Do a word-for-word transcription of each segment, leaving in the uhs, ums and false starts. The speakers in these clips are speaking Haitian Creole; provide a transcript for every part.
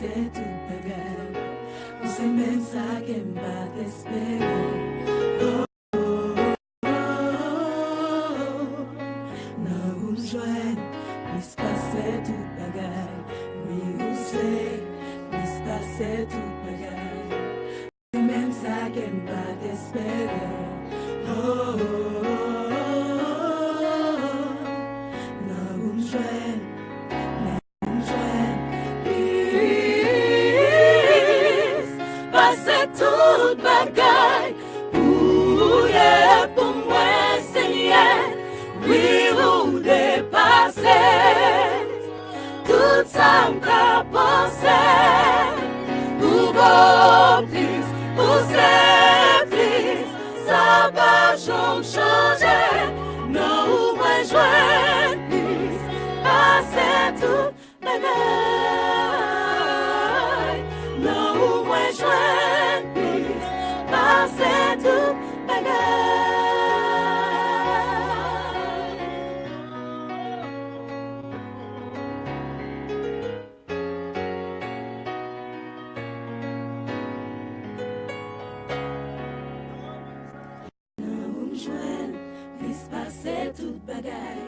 Se tout bagay. Ou se menm sa ke m pa t espere. Oh, oh, oh, oh. Nan ou m jwenn plis pase tout bagay. Wi, ou se plis pase tout bagay. Se menm sa ke m pa t espere. Oh, oh, oh, oh, oh. Nan ou m jwenn, nan ou m jwenn plis pase tout bagay. Ou ye pou mwen, Senyè. Wi, ou depase tout sa m ka panse. Ou vo plis, ou se plis, sa pa janm chanje. Nan ou mwen jwenn plis pase tout bagay. Nan ou mwen jwenn plis pase tout bagay. Nan ou m jwenn plis pase tout bagay.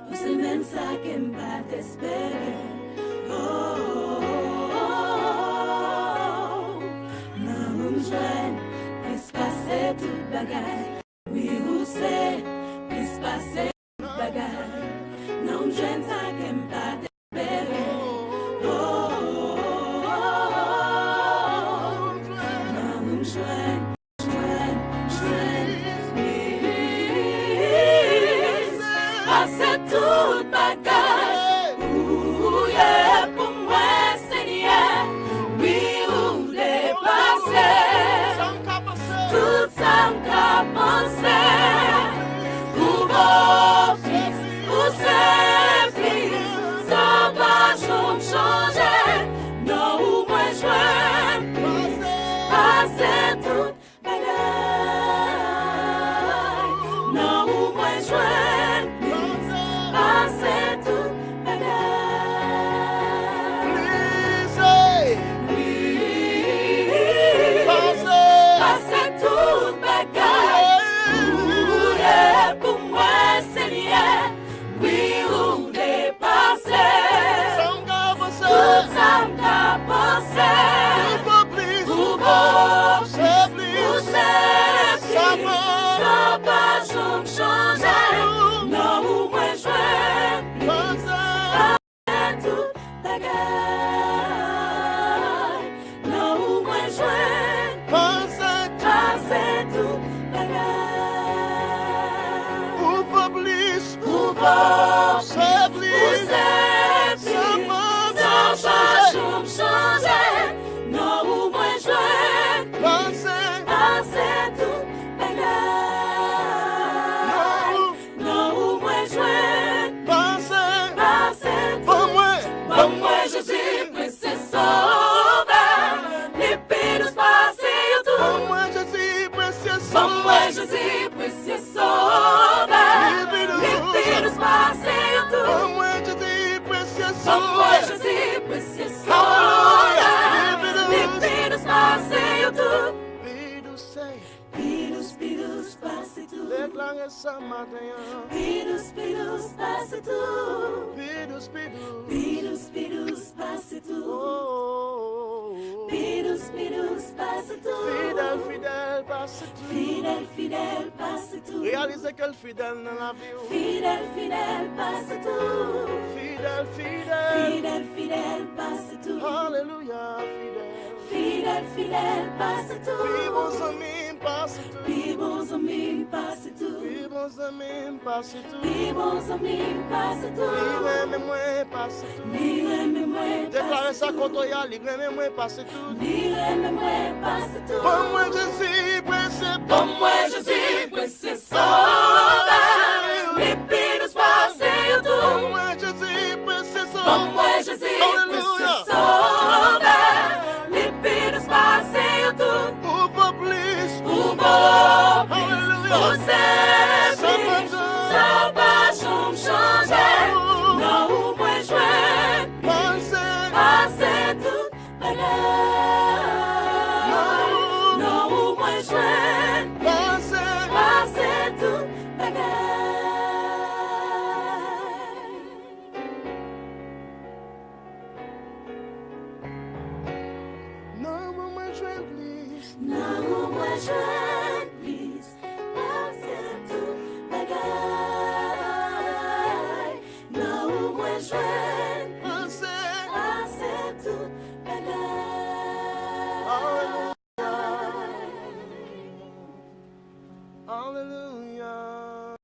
Ou se menm sa ke m pa t espere. Oh, oh, oh, oh. Nan ou m jwenn plis pase tout bagay. Wi, ou se plis pase tout bagay. Nan ou m jwenn sa ke m pa t espere. Oh, oh, oh, oh, oh. Nan ou m jwenn, jwenn, jwenn plis pase tout bagay. Ou ye pou mwen, Senyè. Wi, ou depase tout sa m ka panse. Ou vo plis, ou se plis, sa pa janm chanje. Nan ou mwen jwenn plis pase tout bagay. Nan ou mwen jwenn plis pase tout bagay. Plis pase tout bagay. Ou ye pou mwen, Senyè. Wi, ou depase tout sa m ka panse. Ou vo plis, ou se plis, sa pa janm chanje. Nan ou mwen jwenn plis pase tout bagay. Nan ou mwen jwenn pase tout bagay. Ou vo plis, ou vo plis, ou se plis, sa pa janm chanje. Nan ou mwen jwenn pase, pase tout bagay. Nan ou mwen jwenn pase, pase tout. Ban mwen, ban mwen Jezi, presye Sovè. Li pi dous pase yo tout. Ban mwen Jezi, presye Sovè. Ban mwen Jezi, presye Sovè. Li pi dous, li pi dous pase yo tout. Ban mwen Jezi, presye Sovè. Ban mwen Jezi, presye Sovè. Alelouya. Li pi dous, li pi dous pase yo tout. Pi dous, Senyè. Pi dous, pi dous pase tout. Deklare sa maten an. Pi dous, pi dous pase tout. Pi dous, pi dous. Pi dous, pi dous pase tout. Oh. Pi dous, pi dous pase tout. Fidèl, fidèl pase tout. Fidèl, fidèl pase tout. Reyalize ke l fidèl nan lavi w. Fidèl, fidèl pase tout. Fidèl, fidèl. Fidèl, fidèl pase tout. Alelouya, fidèl. Fidèl, fidèl pase tout. Pi bon zanmi m pase tout. Pi bon zanmi m pase tout. Pi bon zanmi m pase tout. Pi bon zanmi m pase tout. Li renmen mwen pase tout. Li renmen mwen pase tout. Deklare sa kote w ye a, li renmen mwen pase tout. Li renmen mwen pase tout. Ban mwen Jezi, presye. Ban mwen Jezi,